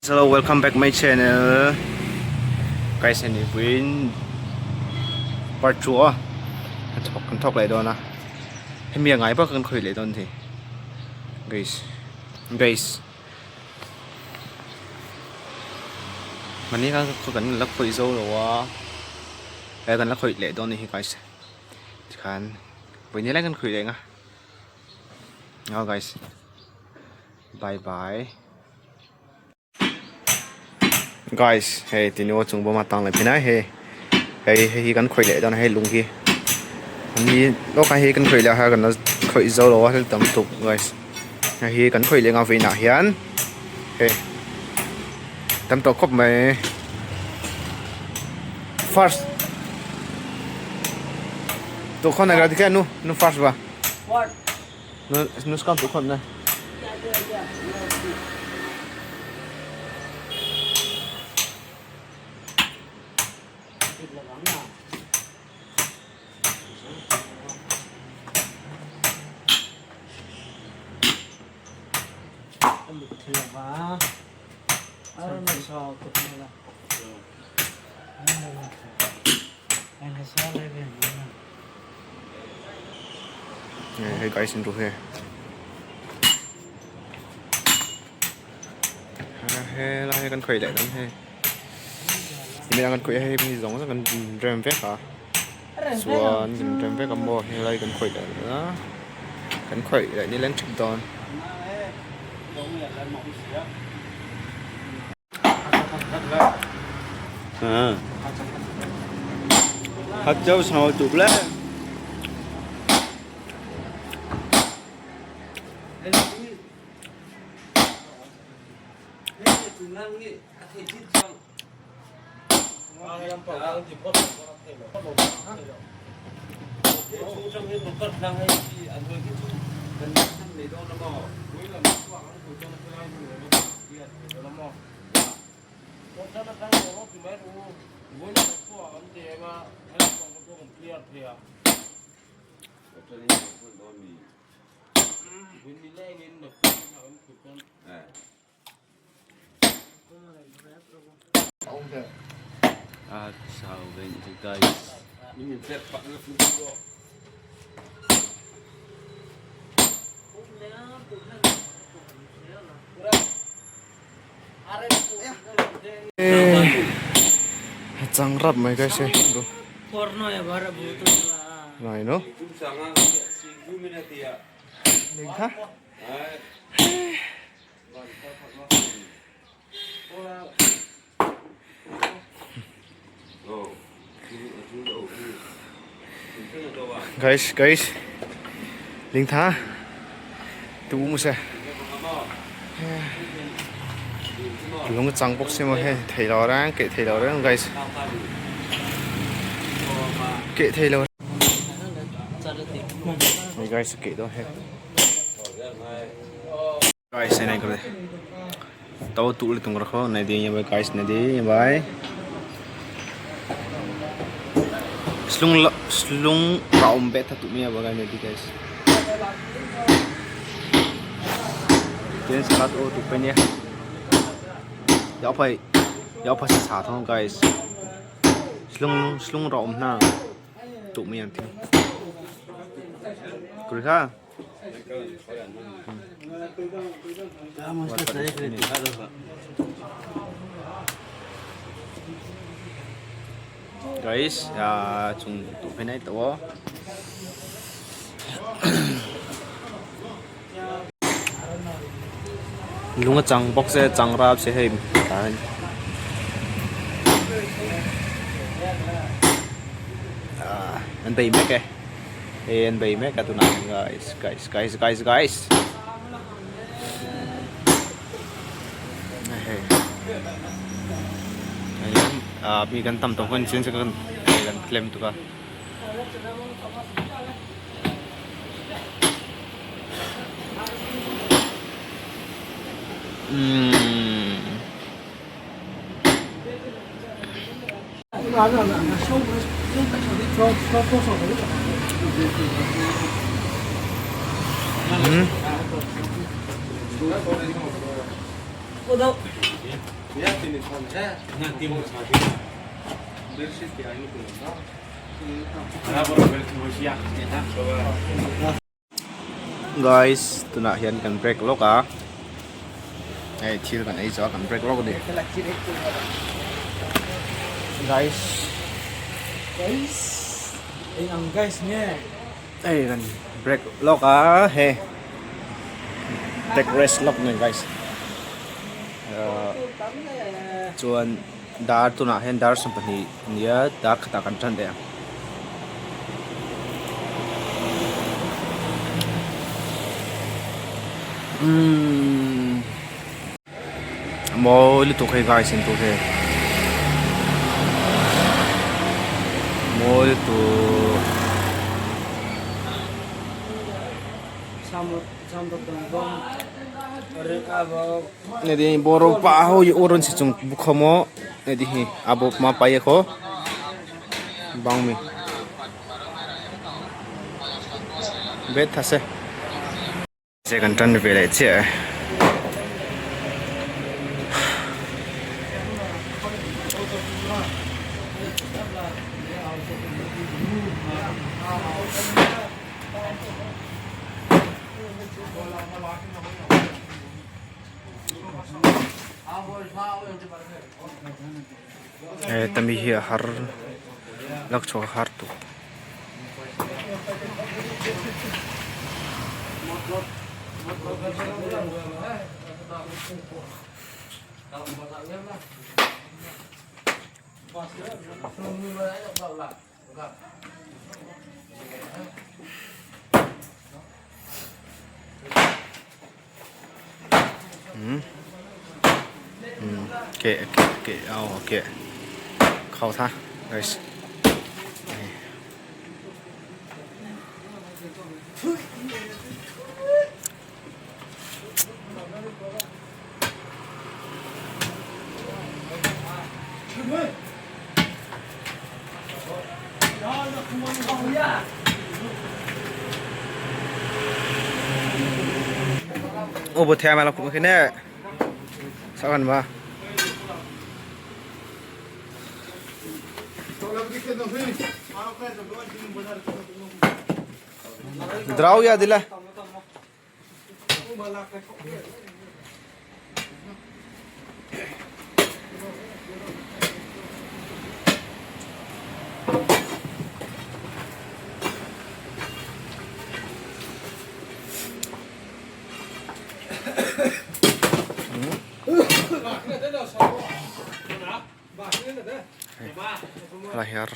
Hello welcome back my channel guys hei vawiin part 2 aw kan thawk kan thawk leh dawn a hemi a ngai bak kan khawih leh dawn thei guys guys mahni khan kan la khawih zo lo a he kan la khawih leh dawn a ni hi guys tikhan vawiin nileng kan khawih leh ang a aw guys bye bye. Guys hei tinu chung bawma tang leh phin a hei hei hei hi kan khawih leh dawn a hei lung hi ni lawk ah hei kan khawih leh a kan la khawih zo lo a thil tam tuk guys hei hi kan khawih leh ang a vawiinah hian hei tam tawh khawp mai first tukhawn a nu nu first va nu scam tukhawn na. Hey guys in he he lai kan khawih leh dawn hei emaw kan khawih a hei mi zawng zawng kan rem vek a chuan kan rem vek a maw helai kan khawih leh dawn a kan khawih leh nileng thap dawn. Chang rap mai guys hei này nó đừng ha. Guys guys lingtha tu mu se lung chang bawk se maw hei thei lo reng keh thei lo reng guys keh thei lo hei guys keh dawn hei guys hei nai tao tu le tung rakho nai ding ya guys nai ding bai slung slung raum bet tu mi ya bagai nai di guys ten salat o tu pe nia yao phai yao phai sa thong guys slung slung raum na tu mi an thi kuri kha Guys, chung tu phei nai tawh aw. Lung a chang bawk se chang rap se hei tah hian an bei mek e. Hei an bei mek a tunah hian guys guys guys guys guys hei ah mi kan tam tawh khan chian chu kan kan tlem tuk a. Umm. Guys tunah hian kan break lawk a hei thil kan ei zawh a kan break lawk a ni guys guys eng ang guys nge hei kan break lawk a hei take rest lawk a ni guys ahh chuan dar tunah hian dar 12 a nia dar khatah kan tan leh ang. Umm mawi lutuk hei guys in tur hi mawi lutuk. Boro pa ho uron si chung bukhomo hi abo ma pai ko bangmi bet thase che kan tan ve leh chiah e. Tami hi a har lak chhuak a har tuk. Keh keh keh aw keh khau tha guys. Obo thea mala kuma kine sakan ba. Draw ya dila. Lahir.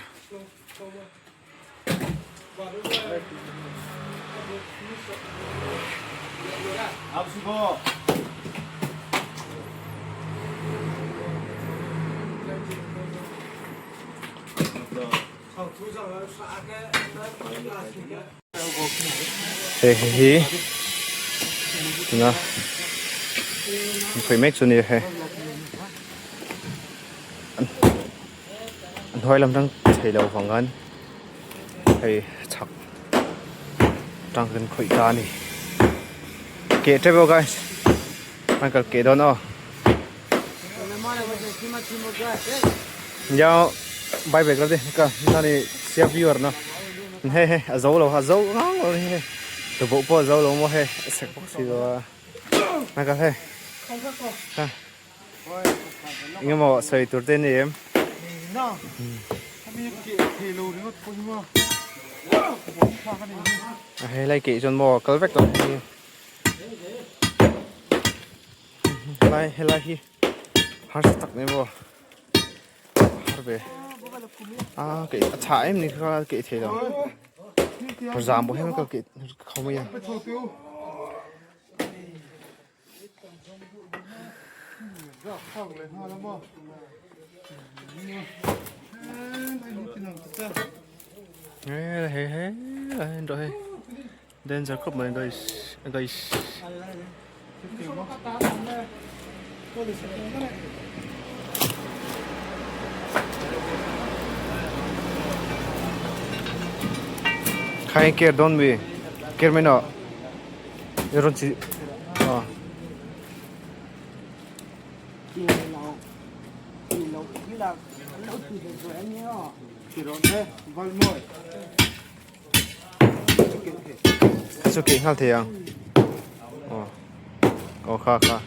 Hei hei hi tuna an khawih mek chu a ni a hei a hnuai lam tang thei lo vang khan hei chhak tang kan khawih ta a ni keh tep aw guys an kal keh dawn aw ya bai bek lo de ka nani sia viewer na he he a zo lo a zo ngang lo he tu bo pawh a zo lo maw he a sek bawk si lo a na ka he ha Engemaw sawi tur te a ni em? A helai keih chuan maw kal vek tawh a ni. Helai helai hi harsa tak mai maw har ve a keih a chhah em ni kha keih thei lo zam pawh hian ka keih kho mai a. Hei hei hei danger khawp mai guys guys. Khai ker dawn mi ker mai no. I rawn chi aw. Chu keh nghal thei ang aw aw kha kha.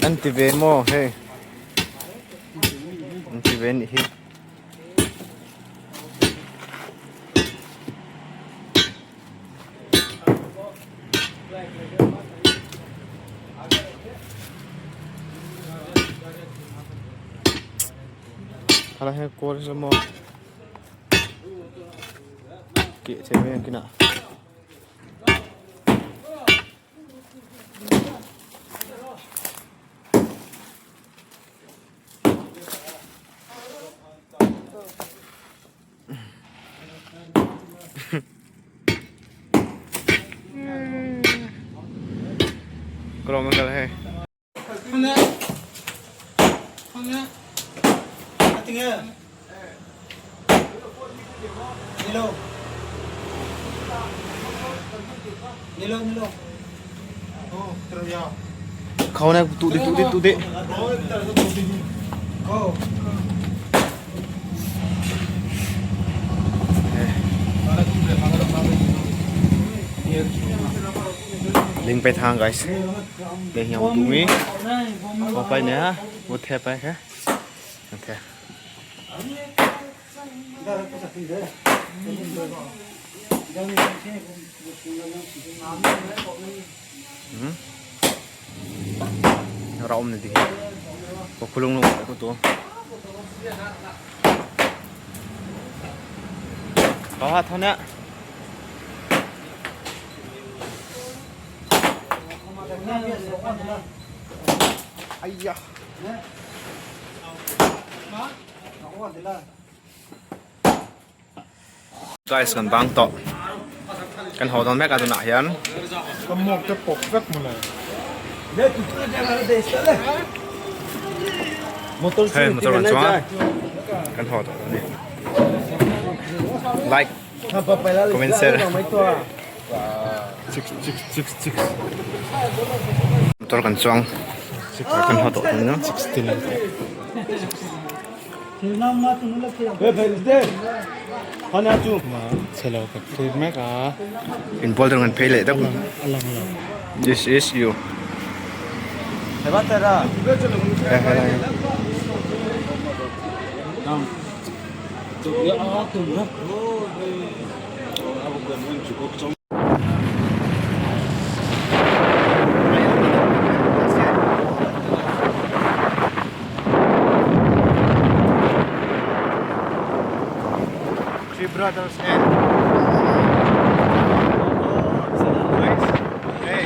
An ti ve maw hei an ti ve anih hi. Khalai hian kawl hi maw keh thei mai ang kinah. Ka lawm ang kal hei. Khâu này tụ đi tụ đi tụ đi. Link pe thang guys. Để nhau tụ mi. Có phải nè, một thẹp phải thế. Ok. Rawm ni ding. Ko khulung lu ko tu. Có hạt thôi nè. Ai da. Guys kan bang tawh kan haw dawn mek a tunah hian Ka mawk te pawk vek maw le. Hei motor kan chuang a kan haw tawh dawn a ni like comment share motor kan chuang kan haw tawh dawn a Inbual tur kan phei leh deuh This is you Three brothers and guys hey